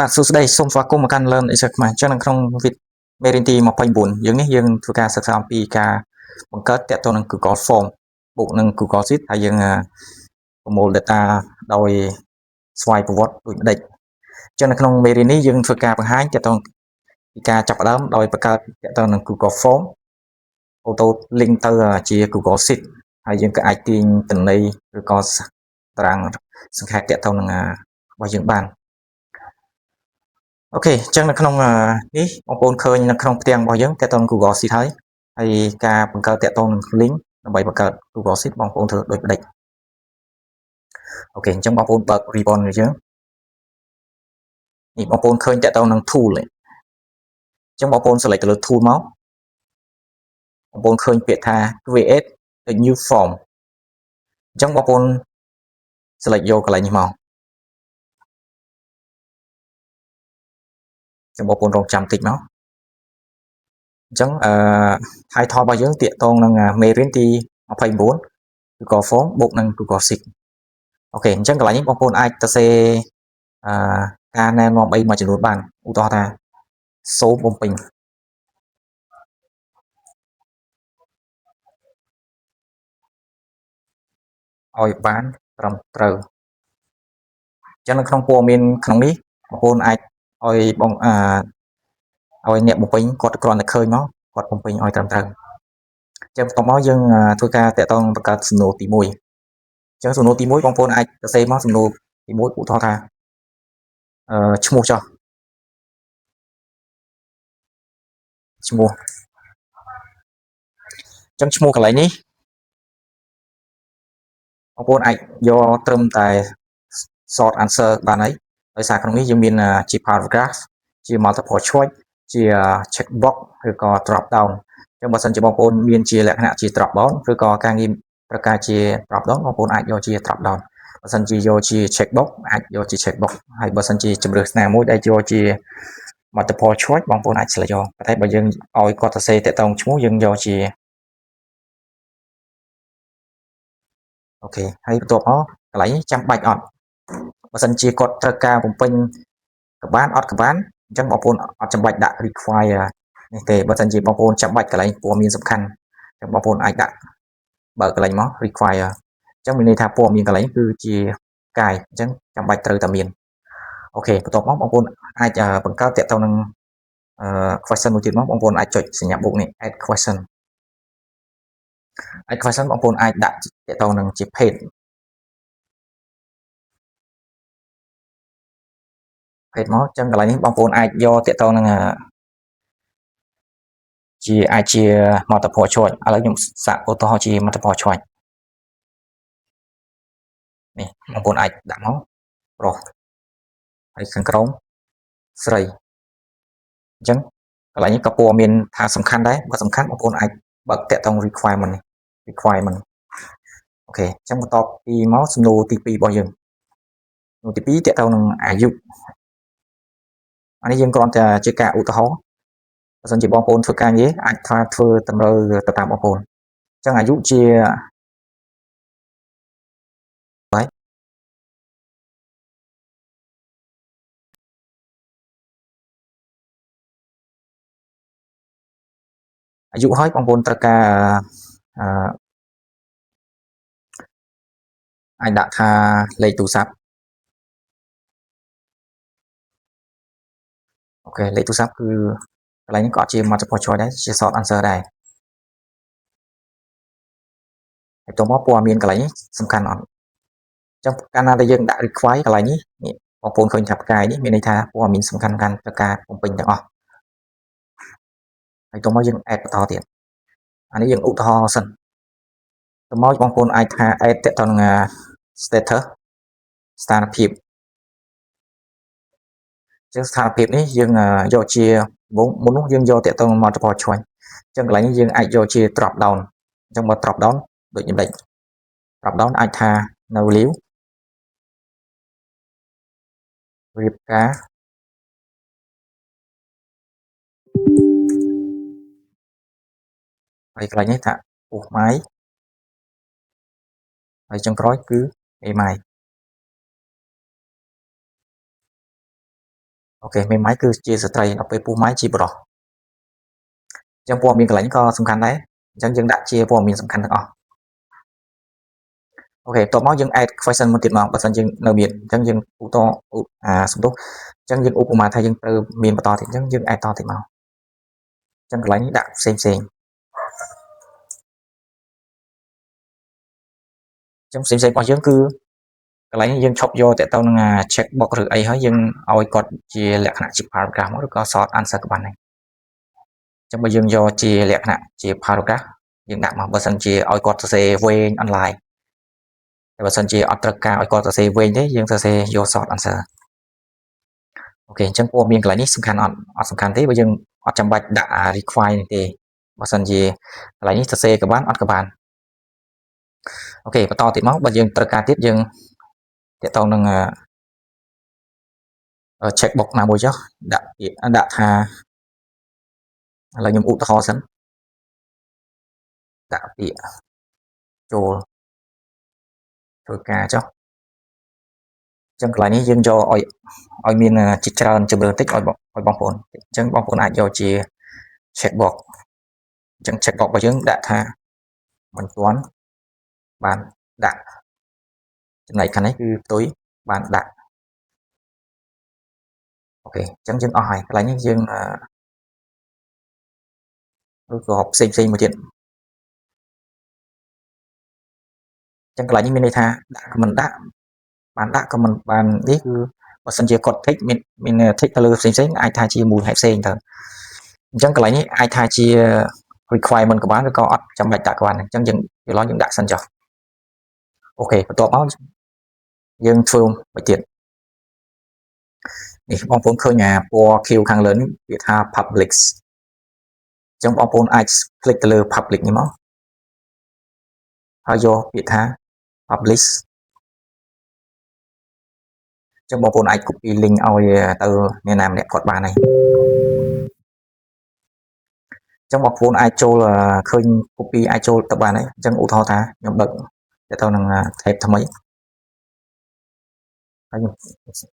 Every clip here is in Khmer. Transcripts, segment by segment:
បាទសួស្តីសូមស្វាគមន៍មកកាន់ Learn Excel ខ្មែរអញ្ចឹងនៅក្នុងវីដេមេរៀនទី29យើងនេះយើងធ្វើការសិក្សាអំពីការបង្កើតតាក់ទងនឹង Google Form បូកនឹង Google Sheet ហើយយើងប្រមូល data ដោយស្វ័យប្រវត្តិដូចម្ដេចអញ្ចឹងនៅក្នុងមេរៀននេះយើងធ្វើការបង្ហាញតាក់ទងពីការចាប់ផ្ដើមដោយបង្កើតតាក់ទងនឹង Google Form auto link ទៅជា Google Sheet ហើយយើងក៏អាចទាញទិន្នន័យឬក៏តារាងសង្ខេបតាក់ទងនឹងរបស់យើងបាន OK អញ្ចឹងនៅក្នុងនេះបងប្អូនឃើញនៅក្នុងផ្ទាំងរបស់យើងតាក់ទង Google Sheet ហើយហើយការបង្កើតតាក់ទងនឹង link ដើម្បីបង្កើត Google Sheet បងប្អូនធ្វើដូចម្ដេច OK អញ្ចឹងបងប្អូនបើក ribbon របស់យើងនេះបងប្អូនឃើញតាក់ទងនឹង tool នេះអញ្ចឹងបងប្អូន select ទៅលើ tool មកបងប្អូនឃើញពាក្យថា create a new form អញ្ចឹងបងប្អូន select យកកន្លែងនេះមកចឹងបងប្អូនរងចាំតិចមកអញ្ចឹងអឺ title របស់យើងទាក់ទងនឹងមេរៀនទី29 Google Form បូកនឹង Google Sheet OK អញ្ចឹងកន្លែងនេះបងប្អូនអាចទៅសេអឺការណែនាំអីមួយចំនួនបានឧទាហរណ៍ថាសូមបំពេញឲ្យបានត្រឹមត្រូវអញ្ចឹងនៅក្នុងព័ត៌មានក្នុងនេះបងប្អូនអាចឲ្យបងអាឲ្យអ្នកបំពេញគាត់គ្រាន់តែឃើញមកគាត់បំពេញឲ្យត្រឹមត្រូវអញ្ចឹងបន្ទាប់មកយើងធ្វើការតាក់ទងបង្កើតសំណួរទី1អញ្ចឹងសំណួរទី1បងប្អូនអាចសរសេរមកសំណួរទី1ឧទាហរណ៍ថាអឺឈ្មោះចុះឈ្មោះអញ្ចឹងឈ្មោះកន្លែងនេះបងប្អូនអាចយកត្រឹមតែ short answer បានហើយដោយសារក្នុងនេះយើងមានជា paragraph ជា multiple choice ជា check box ឬក៏ drop down អញ្ចឹងបើសិនជាបងប្អូនមានជាលក្ខណៈជា drop down ឬក៏ការងារប្រការជា drop down បងប្អូនអាចយកជា drop down បើសិនជាយកជា check box អាចយកជា check box ហើយបើសិនជាជម្រើសស្នាមួយដែលយកជា multiple choice បងប្អូនអាច select យកប៉ុន្តែបើយើងឲ្យគាត់សរសេរតាក់ទងឈ្មោះយើងយកជា OK ហើយបន្ទាប់មកកន្លែងនេះចាំបាច់អត់បើសិនជាគាត់ត្រូវការបំពេញក៏បានអត់ក៏បានអញ្ចឹងបងប្អូនអត់ចាំបាច់ដាក់ require នេះទេបើសិនជាបងប្អូនចាំបាច់កន្លែងព័ត៌មានសំខាន់អញ្ចឹងបងប្អូនអាចដាក់បើកកន្លែងមក require អញ្ចឹងមានន័យថាព័ត៌មានកន្លែងគឺជាកាយអញ្ចឹងចាំបាច់ត្រូវតែមាន OK បន្ទាប់មកបងប្អូនអាចបង្កើតតាក់ទងនឹង question មួយទៀតមកបងប្អូនអាចចុចសញ្ញាបូកនេះ add question add question បងប្អូនអាចដាក់តាក់ទងនឹងជា page ភេទមកចឹងកន្លែងនេះបងប្អូនអាចយកតាក់ទងនឹងជាអាចជា multiple choice ឥឡូវខ្ញុំសាកឧទាហរណ៍ជា multiple choice នេះបងប្អូនអាចដាក់មកប្រុសហើយខាងក្រោមស្រីអញ្ចឹងកន្លែងនេះក៏ព័ត៌មានថាសំខាន់ដែរបើសំខាន់បងប្អូនអាចបើកតាក់ទង requirement នេះ requirement OK អញ្ចឹងបន្ទាប់ពីមកសំណួរទី2របស់យើងសំណួរទី2តាក់ទងនឹងអាយុអានេះយើងគ្រាន់តែជាការឧទាហរណ៍បើសិនជាបងប្អូនធ្វើការងារអាចថាធ្វើតម្រូវទៅតាមបងប្អូនអញ្ចឹងអាយុជាហើយអាយុហើយបងប្អូនត្រូវការអឺអាចដាក់ថាលេខទូរស័ព្ទ OK លេខទូរស័ព្ទគឺកន្លែងនេះក៏អត់ជា multiple choice ដែរជា short answer ដែរហើយតមកព័ត៌មានកន្លែងនេះសំខាន់អត់អញ្ចឹងកាលណាដែលយើងដាក់ require កន្លែងនេះនេះបងប្អូនឃើញថាផ្កាយនេះមានន័យថាព័ត៌មានសំខាន់កាន់ត្រូវការបំពេញទាំងអស់ហើយតមកយើង add បន្តទៀតអានេះយើងឧទាហរណ៍សិនតមកបងប្អូនអាចថា add តទៅនឹង status ស្ថានភាពចឹងស្ថានភាពនេះយើងយកជាមុននោះយើងយកតាក់ទង multiple choice អញ្ចឹងកន្លែងនេះយើងអាចយកជា drop down អញ្ចឹងបើ drop down ដូចខ្ញុំដេច drop down អាចថានៅលាវរៀបការហើយកន្លែងនេះថាពោះម៉ាយហើយចុងក្រោយគឺអេម៉ាយ OK មេម៉ាយគឺជាស្ត្រីដល់ពេលពោះម៉ាយជាប្រុសអញ្ចឹងព័ត៌មានកន្លែងក៏សំខាន់ដែរអញ្ចឹងយើងដាក់ជាព័ត៌មានសំខាន់ទាំងអស់OK បន្ទាប់មកយើង add question មួយទៀតមកបើសិនយើងនៅមានអញ្ចឹងយើងឧទាហរណ៍អាសំទោសអញ្ចឹងយើងឧបមាថាយើងត្រូវមានបន្តទៀតអញ្ចឹងយើង add តទៀតមកអញ្ចឹងកន្លែងនេះដាក់ផ្សេងផ្សេងអញ្ចឹងផ្សេងផ្សេងរបស់យើងគឺកន្លែងនេះយើងឈប់យកតទៅនឹង check box ឬអីហើយយើងឲ្យគាត់ជាលក្ខណៈជា paragraph មកឬក៏ short answer ក៏បានដែរអញ្ចឹងបើយើងយកជាលក្ខណៈជា paragraph យើងដាក់មកបើសិនជាឲ្យគាត់សរសេរវែង online តែបើសិនជាអត់ត្រូវការឲ្យគាត់សរសេរវែងទេយើងសរសេរយក short answer OK អញ្ចឹងព័ត៌មានកន្លែងនេះសំខាន់អត់អត់សំខាន់ទេបើយើងអត់ចាំបាច់ដាក់ require នេះទេបើសិនជាកន្លែងនេះសរសេរក៏បានអត់ក៏បាន OK បន្តទៀតមកបើយើងត្រូវការទៀតយើងទាក់ទងនឹង check box ណាមួយចុះដាក់ពាក្យដាក់ថាឥឡូវខ្ញុំឧទាហរណ៍សិនដាក់ពាក្យចូលធ្វើការចុះអញ្ចឹងកន្លែងនេះយើងយកឲ្យឲ្យមានជាច្រើនជម្រើសតិចឲ្យឲ្យបងប្អូនអញ្ចឹងបងប្អូនអាចយកជា check box អញ្ចឹង check box របស់យើងដាក់ថាមិនទាន់បានដាក់ចំណែកខាងនេះគឺផ្ទុយបានដាក់OK អញ្ចឹងយើងអស់ហើយកន្លែងនេះយើងឬក៏ផ្សេងផ្សេងមួយទៀតអញ្ចឹងកន្លែងនេះមានន័យថាដាក់ក៏មិនដាក់បានដាក់ក៏មិនបាននេះគឺបើសិនជាគាត់ tick មានមាន tick ទៅលើផ្សេងផ្សេងអាចថាជាមូលហេតុផ្សេងទៅអញ្ចឹងកន្លែងនេះអាចថាជា requirement ក៏បានឬក៏អត់ចាំបាច់ដាក់ក៏បានអញ្ចឹងយើងយល់យើងដាក់សិនចុះOK បន្ទាប់មកយើងធ្វើមួយទៀតនេះបងប្អូនឃើញអាពណ៌ខៀវខាងលើនេះវាថា public អញ្ចឹងបងប្អូនអាច click ទៅលើ public នេះមកហើយយកពាក្យថា publish អញ្ចឹងបងប្អូនអាច copy link ឲ្យទៅអ្នកណាម្នាក់គាត់បានហើយអញ្ចឹងបងប្អូនអាចចូលឃើញ copy អាចចូលទៅបានហើយអញ្ចឹងឧទាហរណ៍ថាខ្ញុំបើកទៅនឹង tab ថ្មីហើយខ្ញុំ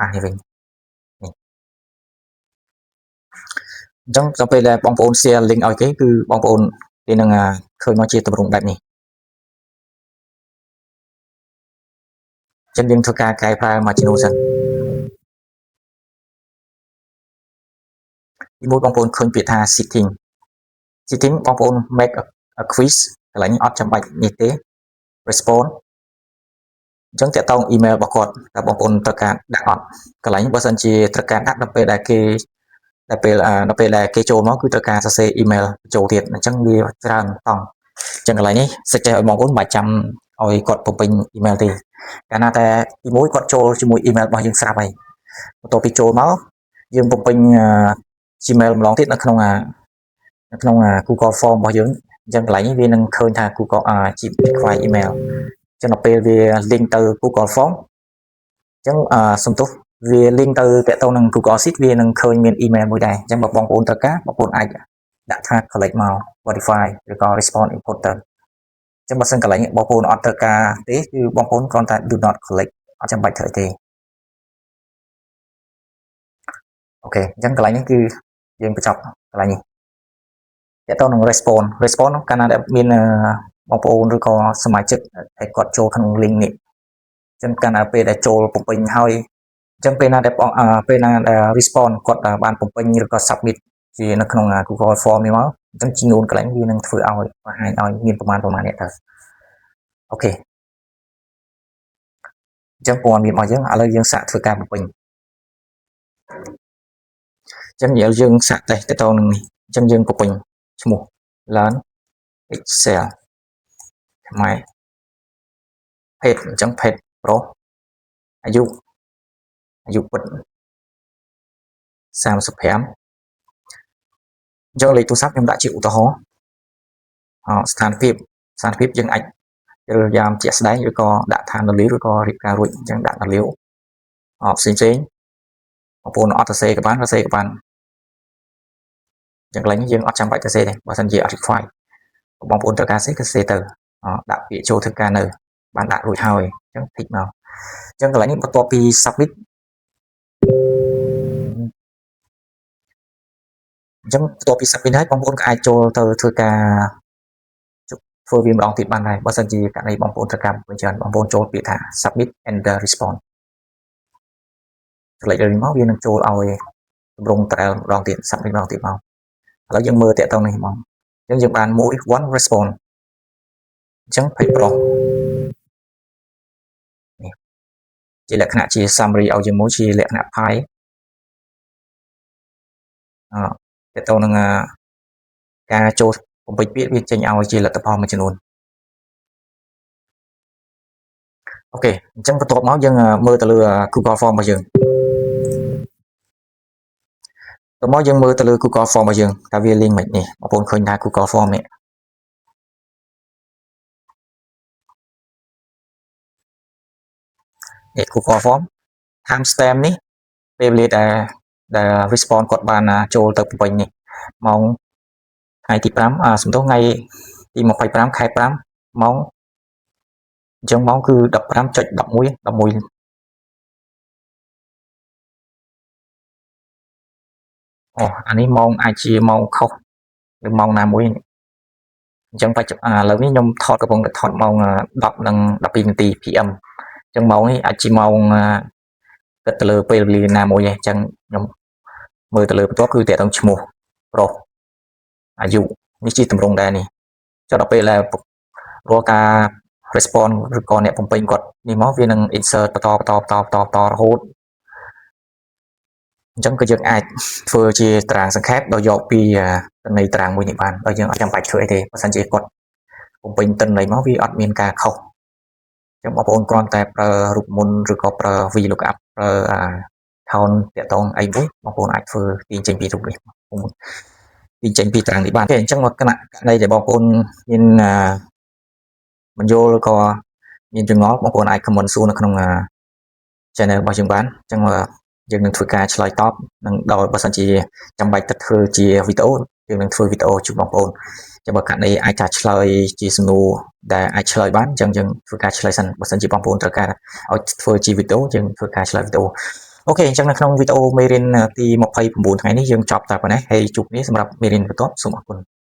អានេះវិញនេះអញ្ចឹងដល់ពេលដែលបងប្អូន share link ឲ្យគេគឺបងប្អូនគេនឹងឃើញមកជាទម្រង់បែបនេះអញ្ចឹងយើងធ្វើការកែប្រែមួយចំនួនសិនទីមួយបងប្អូនឃើញពាក្យថា setting setting បងប្អូន make a quiz កន្លែងនេះអត់ចាំបាច់នេះទេ response អញ្ចឹងទាក់ទង email របស់គាត់តើបងប្អូនត្រូវការដាក់អត់កន្លែងបើសិនជាត្រូវការដាក់ដល់ពេលដែលគេដល់ពេលដល់ពេលដែលគេចូលមកគឺត្រូវការសរសេរ email ចូលទៀតអញ្ចឹងវាច្រើនតង់អញ្ចឹងកន្លែងនេះសិចេះឲ្យបងប្អូនមិនបាច់ចាំឲ្យគាត់បំពេញ email ទេកាលណាតែទីមួយគាត់ចូលជាមួយ email របស់យើងស្រាប់ហើយបន្ទាប់ពីចូលមកយើងបំពេញ Gmail ម្ដងទៀតនៅក្នុង Google Form របស់យើងអញ្ចឹងកន្លែងនេះវានឹងឃើញថា Google require email អញ្ចឹងដល់ពេលវា link ទៅ Google Form អញ្ចឹងសំទោសវា link ទៅទាក់ទងនឹង Google Sheet វានឹងឃើញមាន email មួយដែរអញ្ចឹងបើបងប្អូនត្រូវការបងប្អូនអាចដាក់ថា collect មក verify ឬក៏ response input ទៅអញ្ចឹងបើសិនកន្លែងបងប្អូនអត់ត្រូវការទេគឺបងប្អូនគ្រាន់តែ do not collect អត់ចាំបាច់ធ្វើទេOK អញ្ចឹងកន្លែងនេះគឺយើងបញ្ចប់កន្លែងនេះទាក់ទងនឹង response response កាលណាដែលមានបងប្អូនឬក៏សមាជិកដែលគាត់ចូលក្នុង link នេះអញ្ចឹងកាលណាពេលដែលចូលបំពេញហើយអញ្ចឹងពេលណាដែលពេលណាដែល response គាត់បានបំពេញឬក៏ submit ជានៅក្នុង Google Form នេះមកអញ្ចឹងចំនួនកន្លែងវានឹងធ្វើឲ្យបង្ហាញឲ្យមានប្រមាណប្រមាណអ្នកទៅOK អញ្ចឹងព័ត៌មានរបស់យើងឥឡូវយើងសាកធ្វើការបំពេញអញ្ចឹងយើងសាកតេស្តទៅនឹងនេះអញ្ចឹងយើងបំពេញឈ្មោះ learn Excel ខ្មែរភេទអញ្ចឹងភេទប្រុសអាយុអាយុពិត35អញ្ចឹងលេខទូរស័ព្ទខ្ញុំដាក់ជាឧទាហរណ៍ស្ថានភាពស្ថានភាពយើងអាចជ្រើសយ៉ាងជាក់ស្ដែងឬក៏ដាក់ឋាននលាវឬក៏រៀបការរួចអញ្ចឹងដាក់នលាវផ្សេងផ្សេងបងប្អូនអត់សរសេរក៏បានសរសេរក៏បានអញ្ចឹងកន្លែងនេះយើងអត់ចាំបាច់សរសេរទេបើសិនជាអត់ require បងប្អូនត្រូវការសេក៏សេទៅដាក់ពាក្យចូលធ្វើការនៅបានដាក់រួចហើយអញ្ចឹង tick មកអញ្ចឹងកន្លែងនេះបន្ទាប់ពី submit អញ្ចឹងបន្ទាប់ពី submit ហើយបងប្អូនក៏អាចចូលទៅធ្វើការធ្វើវាម្ដងទៀតបានដែរបើសិនជាករណីបងប្អូនត្រូវការបញ្ច្រើនបងប្អូនចូលពាក្យថា submit and response ផ្លេចលើនេះមកវានឹងចូលឲ្យទម្រង់ trial ម្ដងទៀត submit ម្ដងទៀតមកឥឡូវយើងមើលតាក់ទងនេះហ្មងអញ្ចឹងយើងបានមួយ one response អញ្ចឹងភេទប្រុសនេះជាលក្ខណៈជា summary ឲ្យយើងមួយជាលក្ខណៈ pie អតទៅនឹងការចូលបំពេញពាក្យវាចេញឲ្យជាលទ្ធផលមួយចំនួនOK អញ្ចឹងបន្ទាប់មកយើងមើលទៅលើ Google Form របស់យើងតមកយើងមើលទៅលើ Google Form របស់យើងតើវាលេងមិននេះបងប្អូនឃើញថា Google Form នេះនេះ Google Form time stamp នេះពេលវេលាដែល response គាត់បានចូលទៅពេញនេះម៉ោងថ្ងៃទី5អាសំទោសថ្ងៃទី25ខែ5ម៉ោងអញ្ចឹងម៉ោងគឺ15.11 11អូអានេះម៉ោងអាចជាម៉ោងខុសឬម៉ោងណាមួយអញ្ចឹងបច្ចុប្បន្នឥឡូវនេះខ្ញុំថតកំពុងតែថតម៉ោង10និង12នាទី PM អញ្ចឹងម៉ោងនេះអាចជាម៉ោងគិតទៅលើពេលវេលាណាមួយឯងអញ្ចឹងខ្ញុំមើលទៅលើបន្ទាប់គឺតើតងឈ្មោះប្រុសអាយុនេះជាតម្រងដែរនេះចុះដល់ពេលដែលរាល់ការ response ឬក៏អ្នកបំពេញគាត់នេះមកវានឹង insert បន្តបន្តបន្តបន្តបន្តរហូតអញ្ចឹងក៏យើងអាចធ្វើជាតារាងសង្ខេបដោយយកពីទិន្នន័យតារាងមួយនេះបានដោយយើងអត់ចាំបាច់ធ្វើអីទេបើសិនជាគាត់បំពេញទិន្នន័យមកវាអត់មានការខុសអញ្ចឹងបងប្អូនគ្រាន់តែប្រើរូបមន្តឬក៏ប្រើ VLOOKUP ប្រើអា count តាក់ទងអីមួយបងប្អូនអាចធ្វើទាញចេញពីរូបនេះទាញចេញពីតារាងនេះបានទេអញ្ចឹងមកគណៈករណីដែលបងប្អូនមានមិនយល់ឬក៏មានចម្ងល់បងប្អូនអាច comment សួរនៅក្នុង channel របស់យើងបានអញ្ចឹងយើងនឹងធ្វើការឆ្លើយតបនឹងដោយបើសិនជាចាំបាច់ទៅធ្វើជាវីដេអូយើងនឹងធ្វើវីដេអូជូនបងប្អូនចាំបើករណីអាចថាឆ្លើយជាសំណួរដែលអាចឆ្លើយបានអញ្ចឹងយើងធ្វើការឆ្លើយសិនបើសិនជាបងប្អូនត្រូវការឲ្យធ្វើជាវីដេអូយើងធ្វើការឆ្លើយវីដេអូOK អញ្ចឹងនៅក្នុងវីដេអូមេរៀនទី29ថ្ងៃនេះយើងចប់តែប៉ុណ្ណេះហើយជួបគ្នាសម្រាប់មេរៀនបន្ទាប់សូមអរគុណ។